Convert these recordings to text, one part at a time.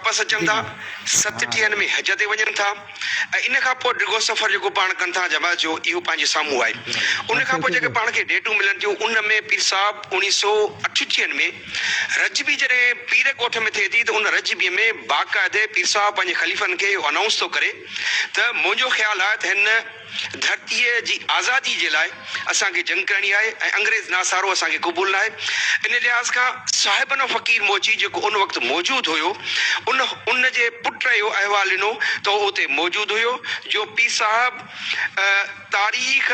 واپس اچن ٿا، ستٽيهن ۾ حج تي وڃن ٿا ۽ ان کان پوء ڊگهو سفر جيڪو پاڻ ڪن ٿا جماعت جو اهو پنهنجي سامهون آهي. ان کان پوء جيڪي پاڻ کي ڊيٽون ملن ٿيون ان ۾ پير صاحب اوڻيهه سو اٺٽيهن ۾ رجبي جڏهن پير ڳوٺ ۾ ٿئي ٿي ته ان رجبي ۾ باقاعدي پير صاحب پنهنجي خليفن کي اهو انائونس ٿو ڪري ته منهنجو خيال آهي ته هن ڌرتيء جي آزادي جي لاء اسان کي جنگ ڪرڻي آهي ۽ انگريز ناصارو اسان کي قبول ناهي. ان لحاظ کان صاحبنو فقير موچي جيڪو ان وقت موجود هيو ان ان جي پٽ اهو احوال ڏنو ته هو اتي موجود هيو جو پير صاحب تاريخ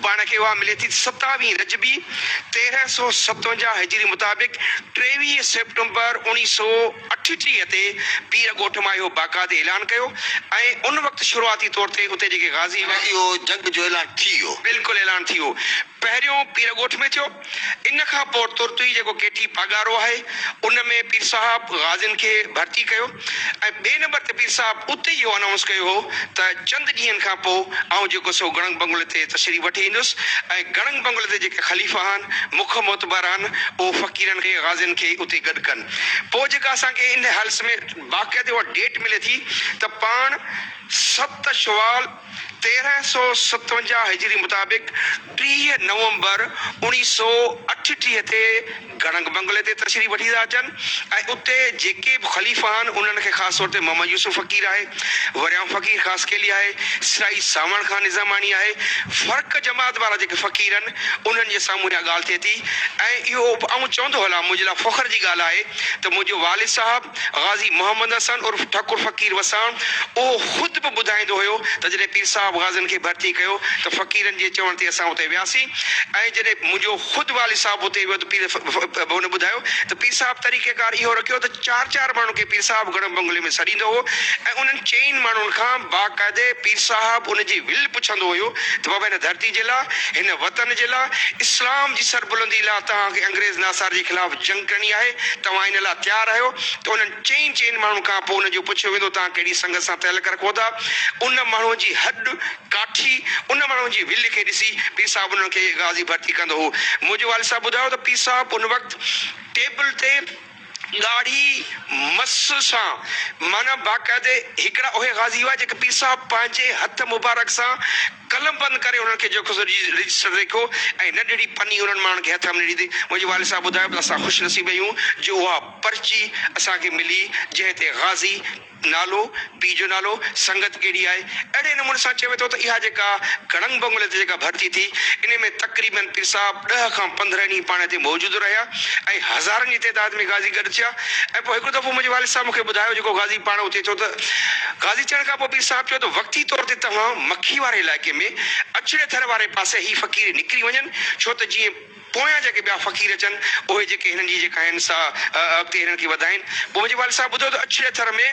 پاڻ کي اها ملي ٿي ته ستاويهين رجبي 1357 هجري مطابق 23 سيپٽمبر 1938 تي پير ڳوٺ مان اهو باقاعدي اعلان ڪيو ۽ ان وقت شروعاتي طور تي اتي جيڪي غازي معنيٰ اهو جنگ جو اعلان ٿي ويو. بلڪل اعلان ٿي ويو. پهريون پير ڳوٺ ۾ ٿيو. ان کان پوء ترت ئي جيڪو ڪيٽي پاڳارو آهي ان ۾ پير صاحب غازين کي ڀرتي ڪيو ۽ ٻئي نمبر تي پير صاحب اتي ئي اهو انائونس ڪيو هو ته چند ڏينهن کان پوء آئون جيڪو سو گڙنگ بنگلي تي تشريف وٺي ايندس ۽ گڙنگ بنگلي تي جيڪي خليفا آهن مک معتبر آهن اهو فقيرن کي غازين کي اتي گڏ ڪن. پوء جيڪا اسان کي ان حلس ۾ باقاعدي اها ڊيٽ ملي ٿي ته پاڻ ست شوال 1357 هجري مطابق 30 نومبر 1938 تي گڙنگ بنگلي تي تشريف وٺي ٿا اچن ۽ اتي جيڪي به خليفا آهن انهن کي خاص طور تي محمد يوسف فقير آهي، وريام فقير خاصخيلي آهي، سرائي سانوڻ خان نظاماڻي آهي، فرق جماعت وارا جيڪي فقير آهن انهن جي سامهون اها ڳالهه ٿئي ٿي ۽ اهو به آئون چوندو هلان منهنجي لاء فخر جي ڳالهه آهي ته منهنجو والد صاحب غازي محمد حسن عرف ٺڪر فقير وساڻ اهو خود به ٻڌائيندو هيو ته جڏهن پير صاحب غازين کي ڀرتي ڪيو ته فقيرن جي چوڻ تي اسان اتي وياسين ۽ جڏهن منهنجو خود والد صاحب اتي ويو ته پير هن ٻڌايو ته پير صاحب طريقه ڪار اهو رکيو ته چار چار ماڻهن کي پير صاحب گڙ بنگلي ۾ سڏيندو هو ۽ انهن چئن ماڻهن کان باقاعدي پير صاحب ان جي ول پڇندو هيو ته بابا هن ڌرتي جي لاء، هن وطن جي لاء، اسلام جي سربلندي لاء توهان کي انگريز ناصار جي خلاف جنگ ڪرڻي آهي، توهان ان لاء تيار آهيو ته انهن چئن چئن ماڻهن کان پوء ان جو پڇيو ويندو توهان ڪهڙي سنگت سان تعلق رکو ٿا؟ ان ماڻهو جي هڏ ڪاٺي ان ماڻهو جي ول کي ڏسي پير صاحب انهن کي غازي ڀرتي ڪندو هو. منهنجي والد صاحب ٻڌايو ته پير صاحب ان وقت ٽيبل تي ڳاڙهي مس سان معنيٰ باقاعدي هڪڙا اهي غازي هئا جيڪي پير صاحب پنهنجي هٿ مبارڪ سان قلمبند ڪري انهن کي جيڪو سو رجسٽر رکيو ۽ ننڍڙي پني انهن ماڻهن کي هٿ ۾ ڏني ٿي. منهنجي والد صاحب ٻڌايو ته اسان خوش نصيب آهيون جو اها پرچي اسان کي ملي جنهن تي غازي نالو، پيء جو نالو، سنگت ڪهڙي آهي؟ اهڙي نموني سان چوي ٿو ته اها جيڪا گڙنگ بنگلي تي جيڪا ڀرتي ٿي، انهي ۾ تقريباً پير صاحب ڏهه کان 15 ڏينهن پاڻ هتي موجود رهيا ۽ هزارن جي تعداد ۾ غازي گڏ ٿيا ۽ پوء هڪ دفعو منهنجي والد صاحب مون کي ٻڌايو جيڪو غازي پاڻ اتي ٿيو ته غازي ٿيڻ کان پوء پير صاحب چيو ته وقتي طور تي توهان مکي واري علائقي ۾ اڇڙي ٿر واري پاسي هي فقير نڪري وڃن ڇو ته جيئن پويان جيڪي ٻيا فقير اچن، اهي جيڪي هنن جي جيڪا آهن سا اڳتي هنن کي وڌائين. پوء منهنجي والد صاحب ٻڌو ته اڇڙي ٿر ۾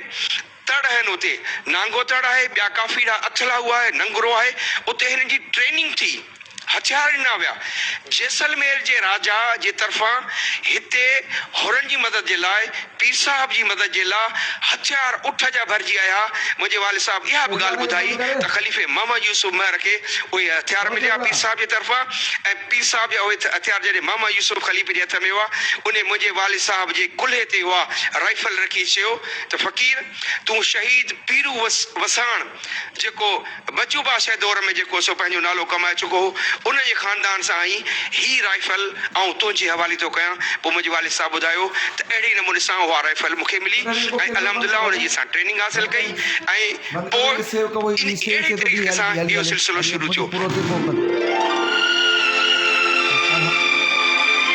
تڙ آهن اتي نانگو تڙ آهي، ٻيا ڪافي اهڙا اٿلاهو آهي، ننگرو آهي، اتي هنن جي ٽريننگ ٿي، هٿيار ڏنا ويا. جيسلمير جي راجا جي طرفان هتي حرن جي مدد جي لاء، پير صاحب جي مدد جي لاء هٿيار اٺ جا ڀرجي آيا. منهنجي والد صاحب اها به ڳالهه ٻڌائي ته خليفي محمد يوسف مهر کي اهي هٿيار مليا پير صاحب جي طرفان ۽ پير صاحب جا اهي هٿيار جڏهن محمد يوسف خليفي جي هٿ ۾ هئا، انهي منهنجي والد صاحب جي ڪلهي تي اها رائفل رکي چيو ته فقير تون شهيد پيرو وساڻ جيڪو بچو بادشاهه جي دور ۾ جيڪو سو پنهنجو نالو ڪمائي چڪو هو، ان جي خاندان سان آهين، هي رائفل آئون تنهنجي حوالي ٿو ڪيان. پوء منهنجي والد صاحب ٻڌايو ته اهڙي نموني سان اها رائفل مون کي ملي ۽ الحمدلله ان جي اسان ٽريننگ حاصل ڪئي ۽ پوء اهڙي طريقي سان اهو سلسلو شروع ٿيو.